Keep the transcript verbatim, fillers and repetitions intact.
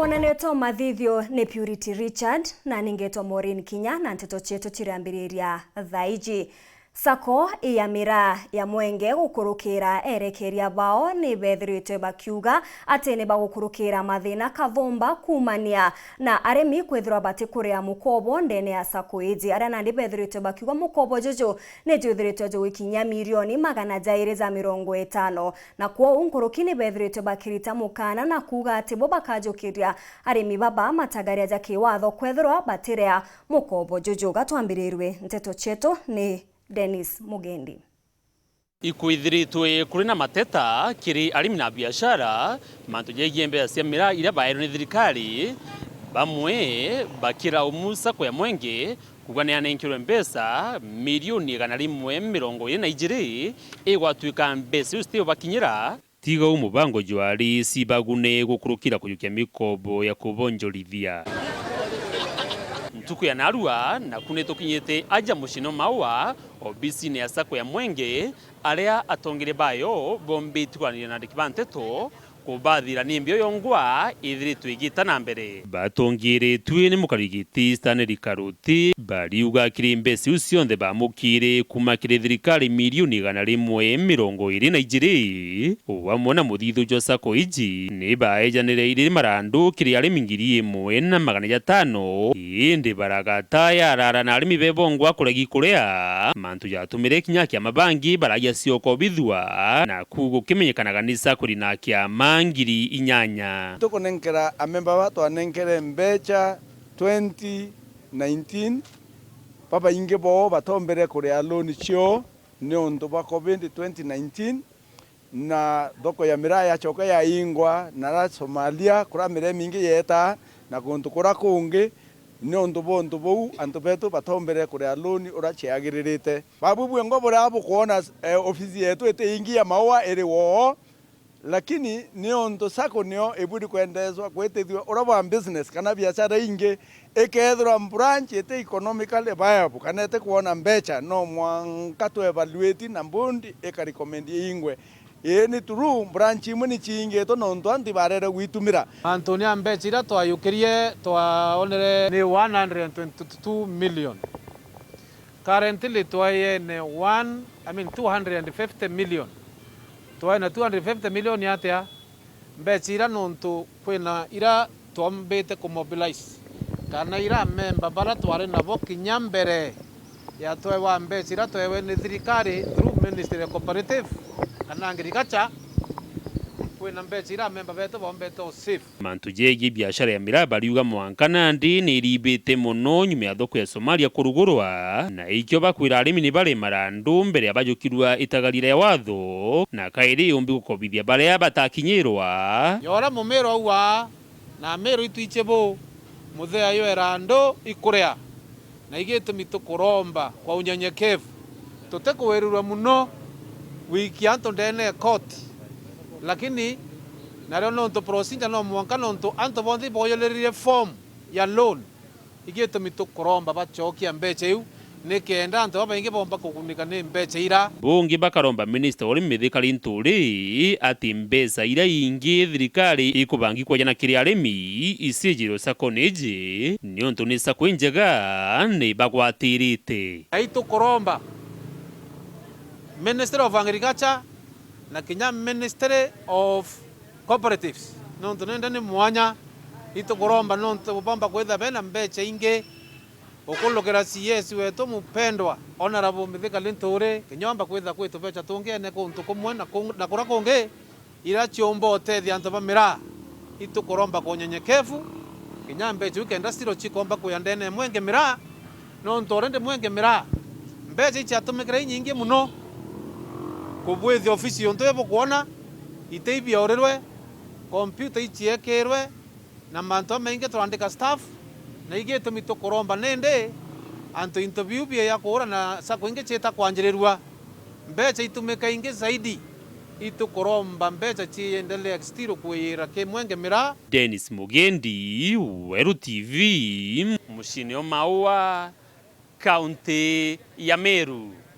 Onanetwo mathithio ni Purity Richard, na ningetwa Maureen Kinya, na nteto cietu cirambiriria thaa iji. Sacco ya miraa ya Mwenge gukurukira erekeria bao ni bethiritwe bakiuga ati ni bagukurukira mathina kathumba kuumania na arimi kwithirwa batikuria mukobo ndene ya sacco iji, aria nandi bethiritwe bakiuga mukobo juju ni jwithiritwe jugikinyia milioni magana jairi ja mirongo itano. Na kwou nkuruki ni bethiritwe bakirita mukana na kuuga ati bo bakajukiria arimi baba matagaria ja kiwatho kwethirwa batirea mukobo juju. Gatwambirirwe nteto cietu ni Dennis Mugendi. Ikwithiritwe kuri na mateta kiri arimi na biashara mantu jegie mbeca cia miraa iria baerwe ni thirikari, bamwe bakiraumu sacco ya Mwenge kuuga ni anenkerwe mbeca milioni igana rimwe mirongo iri na ijiri, igwatuika mbeca iu zitiubakinyira. Tiga uu mubango jwa arisi bagune gukurukira kujukia mikobo ya kubonjorithia. Ntuku ya narua naku nitukinyite aja mucino Maua, obisine ya sacco ya Mwenge, aria atongeria bayo bombite kwaraniria na andiki ba nteto kubathira ni mbio yongwa ithiritwe igita na mbere. Batongiritue ni mukarigiti Stanley Karuti, bariuga kiri mbeca iu cionthe bamukire kuuma kiri thirikari milioni igana rimwe mirongo iri na ijiri, o amwe na muthithu jwa sacco iji, ni baejanire iri marandu kiri arimi ngiri imwe na magana jatano, indi baragata yarara na arimi bebongwa kuregi kuria, mantu jatumire kinya kiama bangi baragia cioko bithua, na ku gukimenyekanaga ni sacco iri na kiama ngiri inyanya. Tukunenkera amemba ba twanenkere mbeca twenty nineteen, babaingi boo batombere kuria loan cio niuntu bwa covid twenty nineteen, na thoko ya miraa yacoka yaingwa, na ra Somalia, kuria miraa mingi yeetaa, na kuntu kuria kungi, niuntu bwa untu buu, antu betu batombere kuria loan uria ciagiririte. Babu bwengwa buria bukwona, eh, ofisi yetu itiingi ya Maua iri woo, lakini niuntu sacco nio ibwiri kwendeswa kwitithua uria bwa business kana biashara ingi, ikeethirwa branch iti economically viable kana itikwona mbeca, no mwanka tu evaluate na board ikarecommend iingwe. Ii ni true, branch imwe ni ciingitwe nontu antu ibarere gwitumira. Antuni a mbeca iria twayukirie twaonere ni one hundred and twenty-two million. Currently twaiyene one, I mean, two hundred and fifty million. Twaina two hundred fifty million atia? Mbeca ira nontu kwina ira twombite kumobilize, kana ira amemba bara twari nabo kinya mbere ya twewa mbeca ira twewe ni thirikari through Ministry of Cooperative kana Agriculture, kwina mbeca ira amemba betu bombete o save. Mantu jegie biashara ya miraa bariuga mwanka nandi ni iribite mono nyuma ya thoko ya Somalia kurugurwa, na ikio bakwira arimi ni bari marandu mbere ya bajukirua itagaria ya watho, na kairi yumbi gukobithia baria batakinyirwa. Yora mumiro uwa na miru itwiche bu, muthea yo erandu ikuria. Na igitumi tukuromba kwa unyenyekevu, tutikuwirirwa muno gwikia antu ndene ya koti, lakini nario nontu procedure no mwanka, nontu antu bonthe iboyuriririe form ya loan. Igitumi tukuromba bacokia mbeca iu, nikenda antu babaingi bomba kugunika ni mbeca ira. Bungi bakaromba minista uri Mithika Linturi ati mbeca iria ingi thirikari ikubangi kwejana kiri arimi icijirwe sacco-ini iji, niuntu ni sacco injega ni bagwatirite. Na itukuromba Ministry of Agriculture na kinya Ministry of Cooperatives, niuntu nende ni mwanya, itukuromba niuntu bomba kwitha bena mbeca ingi. Ukulukira C S wetu mupendwa, Honorable Mithika Linturi, kinya omba kwitha kwi tubeca tungi ene kuntu kumwe na kung-, na kuria kungi, ira ciumba utethia antu ba miraa. Itukuromba kwa unyenyekevu, kinya mbeca iu kenda ciro cikomba kuya ndene ya Mwenge Miraa, nontu already Mwenge Miraa, mbeca iciatumikire inyingi mono kubwithia ofisi yontu ibukwona, iti ibiaurirwe, kompiuta iciekirwe, na mantu jamaingi turandika staff, na igitumi tukuromba nindi antu into biu bia kuura na sacco ingi ciita kwanjirirua, mbeca itumika ingi zaidi. Itukuromba mbeca ciendelea still kuiyira ki Mwenge Miraa. Dennis Mugendi, Weru T V, muciini o Maua, kaunti ya Meru.